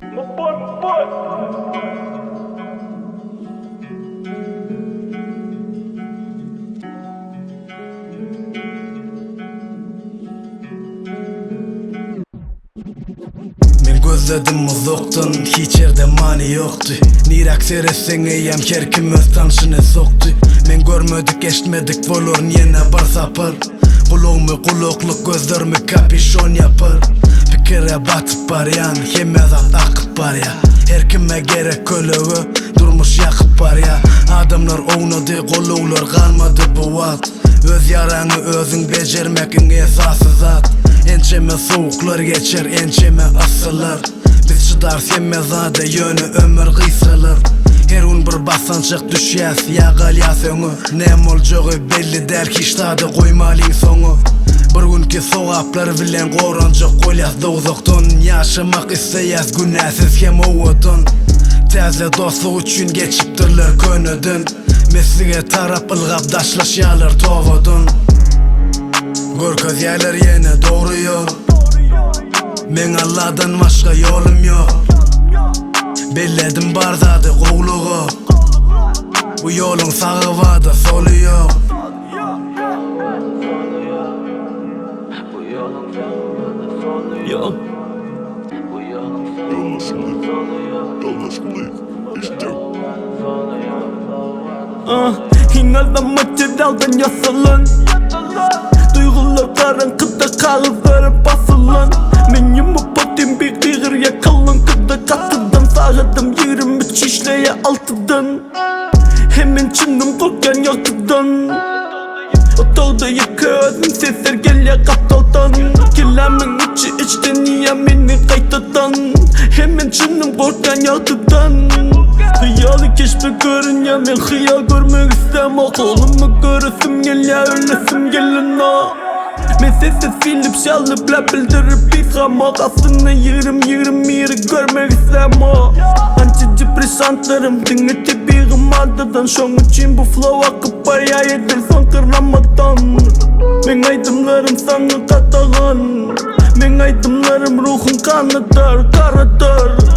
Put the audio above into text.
Men gözledim uzakdan hiç ýerde many ýokdy Niräk seretseň eýýäm her kim öz tanşyny sokdy Men görmedik eştmedik bolaryn ýene bir sapar Gulagmy gulaklyk gözlerimi kapişon ýapar Pikire batyp barýan hemme zat akyp barýa Her kime gerek kölege durmuş ýakyp barýa Adamlar ownady golawlar galmady bu wagt Öz ýaraňy özüň bejermek iň esasy zat Ençeme sowuklar geçer ençeme yssylar Biz çydarys hemme zada ýöne ömür gysgalar Her gün bir basgançak düşýäs ýa galýas öňe Näme boljagy belli däl hiç zady goýmalyň soňa Bir günki sogaplar bilen goranjak bolýas dowzahdan Ýaşamak isleýäs günäsiz hem owadan Täze dostluk üçin geçipdirler köneden Meslige tarap ylgap daşlaşýarlar tobadan Görkezýärler ýene dogry ýol Meň Alladan başga ýolum ýok Belledim bar zady gowluga Bu ýoluň sagy barda soly ýok. Iň azam materialdan ýasalan Duýgular garaňkyda kagyzlara basylan Men ýumup otyryn bir gygyrýa kolonkada Gatydan sagadym 23 işleýä altydan Hem men çynym gorkýan ýagtydan Otagda ýeke özüm sesler gelýä gapdaldan Kellämiň içi içden iýýä meni gaýtadan Hem men çynym gorkýan ýagtydan Hyýaly keşbi görünýä men hyýal görmek islämok Oglumy göresim gelýä ölesim gelenok Men sessiz Filip şaly bile bildirip ysgamok Aslynda ýigrim ýigrim biri görmek islämok Antidepressantlarym diňe tebigy maddadan Şoň üçin bu flow akyp barýar edil soňky ramadan Meň aýdymlarym saňa gadagan Meň aýdymlarym ruhuň ganadar, garatar.